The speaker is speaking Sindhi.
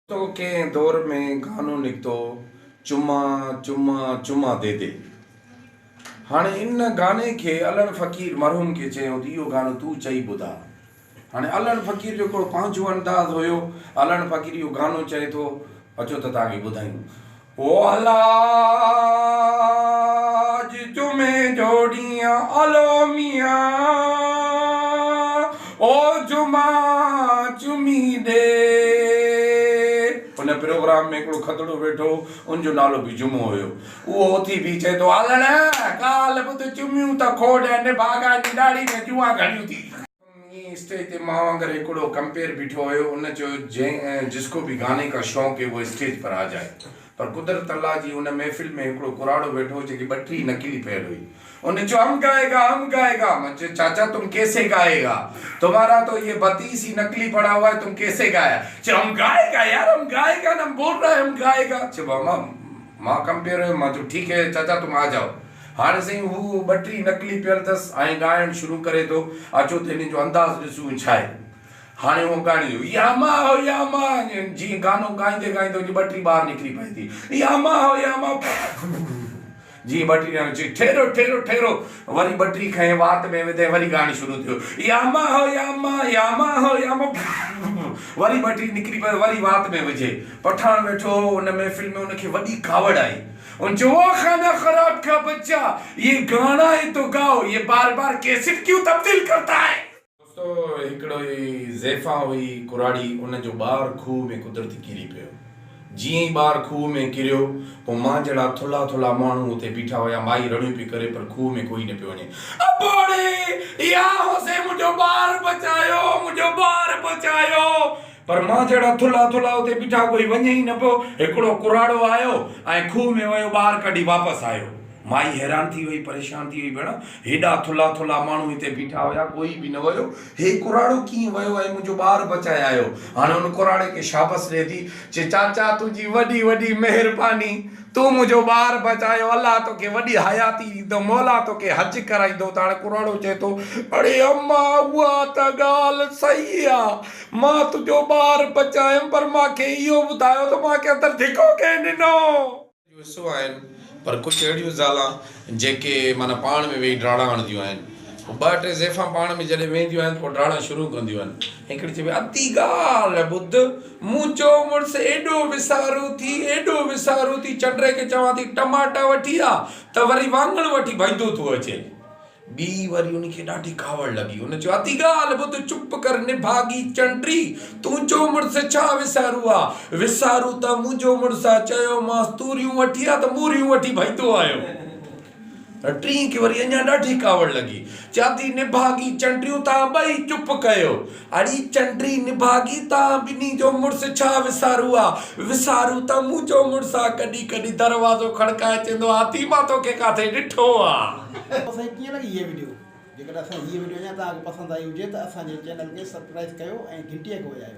تو ڪنهن دور ۾ گانو نڪتو چما چما چما the the هاڻي ان گاني کي علڻ فقير مرحوم کي چيائون ته اهو گانو تون چئي ٻڌاء هاڻي علڻ فقير جو هڪڙو پنهنجو انداز هيو علڻ فقير اهو گانو چئي ٿو اچو ته توهان کي ٻڌايون او الا اڄ جمعي جو ڏينهن الو ميان او جمعا چمي ڏي. ان پروگرام ۾ هڪڙو کدڙو ويٺو هو ان جو نالو به جمعو هيو. اهو اٿي بيهي چئي ٿو الڙ ڳالهه ٻڌ چميون ته کوڙ ۽ نڀاڳا جي ڏاڙهي ۾ جوئان گهڻيون ٿي. ائين اسٽيج تي مان وانگر هڪڙو ڪمپيئر بيٺو هيو ان چيو جنهن جس ڪو ڀي گاني ڪا شوق هي وو اسٽيج پر آ جائي پر قدرت الله جي ان محفل ۾ هڪڙو ڪراڙو ويٺو هو جنهن کي ٻٽي نقلي پيل هئي ان چيو هم گائي گا هم گائي گا مان چيو چاچا تم ڪيسي گائي گا تمهارا تو يه بتيس هي نقلي پڙا هوا هي تم ڪيسي گايا چيو هم گائي گا يار هم گائي گا نه هم بول رها هي هم گائي گا چيو بابا مان ڪمپيئر هيم مان چيو ٺيڪ هي چاچا تم آ جائو هاڻي سائين هو ٻٽي نقلي پيل اٿس ۽ ڳائڻ شروع ڪري ٿو. اچو ته هن جو انداز ڏسون ڇا آهي. هاڻي هو ڳائڻ جو يا ما هو يا ما جيئن گانو ڳائيندي ڳائيندي هن جي ٻٽي ٻاهر نڪري پئي ٿي. يا ما هو يا ما جيئن ٻٽي ڳائڻ چي ٺهرو ٺهرو ٺهرو وري ٻٽي کنئي وات ۾ وڌي وري ڳائڻ شروع ٿيو يا ما هو يا ما يا ما هو يا ما وري ٻٽي نڪري پئي وري وات ۾ وجهي. پٺاڻ ويٺو هو ان محفل ۾ ان کي وڏي ڪاوڙ آئي. ان چيو او خانه خراب کا بچه يه گانا هي تو گائو يه بار بار ڪيسٽ ڪيون تبديل ڪرتا هي. دوستو هڪڙي زيفان هئي ڪراڙي ان جو ٻار کوهه ۾ قدرتي ڪري پيو جيئن ئي ٻار کوهه ۾ ڪريو پوء مان جهڙا ٿلها ٿلها ماڻهو اتي بيٺا هيا مائي رڙيون پئي ڪري پر کوهه ۾ ڪوئي نه پيو وڃي اباڙي يا حسين منهنجو ٻار بچايو منهنجو ٻار بچايو پر مان جهڙا ٿلها ٿلها اتي بيٺا ڪوئي وڃي ئي نه پيو. هڪڙو ڪراڙو آيو ۽ کوهه ۾ ويو ٻاهر ڪڍي واپس آيو. مائي حيران ٿي وئي پريشان ٿي وئي ڀيڻ هيڏا ٿلها ٿلها ماڻهو هتي بيٺا هيا ڪوئي به نه ويو هي ڪراڙو ڪيئن ويو ۽ منهنجو ٻار بچائي آيو. هاڻي ان ڪراڙي کي شابس ڏي ٿي چي چاچا تنهنجي وڏي وڏي مهرباني تون منهنجو ٻار بچايو، الله توکي وڏي حياتي ڏيندو، مولا توکي حج ڪرائيندو ته هاڻي ڪراڙو چئي ٿو، اڙي اما اها ته ڳالهه صحيح آ، مان تنهنجو ٻار بچايم پر مان کي اهو ٻڌايو ته مان کي اندر ڌڪو ڪنهن ڏنو؟ جو حصو آهن پر ڪجهه اهڙيون زالان جيڪي معنيٰ پاڻ ۾ ويهي ڊاڙا هڻنديون آهن. پوء ٻه ٽي زيفان پاڻ ۾ جڏهن ويهنديون آهن ته پوء ڊاڙا شروع ڪنديون آهن. هڪڙي چئبي ادي ڳالهه ٻڌ، منهنجو مڙس ايڏو وسارو ٿي، ايڏو وسارو ٿي، چنڊري کي چوان ٿي ٽماٽا وٺي آ ته وري واڱڻ وٺي ڀڄندو ٿو اچي. ٻي وري ان کي ڏاڍي ڪاوڙ لڳي. هن چيو، ادي ڳالهه ٻڌ، چپ ڪر نڀاڳي چنڊري، تنهنجو مڙس ڇا وسارو آ؟ وسارو ته منهنجو مڙس آ، چيومانس توريون وٺي آ ته موريون وٺي ڀڄندو آيو. ٽين کي وري اڃا ڏاڍي ڪاوڙ لڳي. چياتي نڀاڳي چنڊريون توهان ٻئي چپ ڪيو. اڙي چنڊري نڀاڳي توهان ٻنهي جو مڙس ڇا وسارو آ؟ وسارو ته منهنجو مڙس آ. ڪڏهن ڪڏهن دروازو کڙڪائي چوندو آ ادي مان توکي ڪاٿي ڏٺو آ. سائين ڪيئن لڳي هيء وڊيو جيڪڏهن اسان جي هيء وڊيو اڃا توهان کي پسند آئي هجي ته اسان جي چينل کي سبسڪرائيب ڪيو ۽ گهنٽيء کي وڄايو.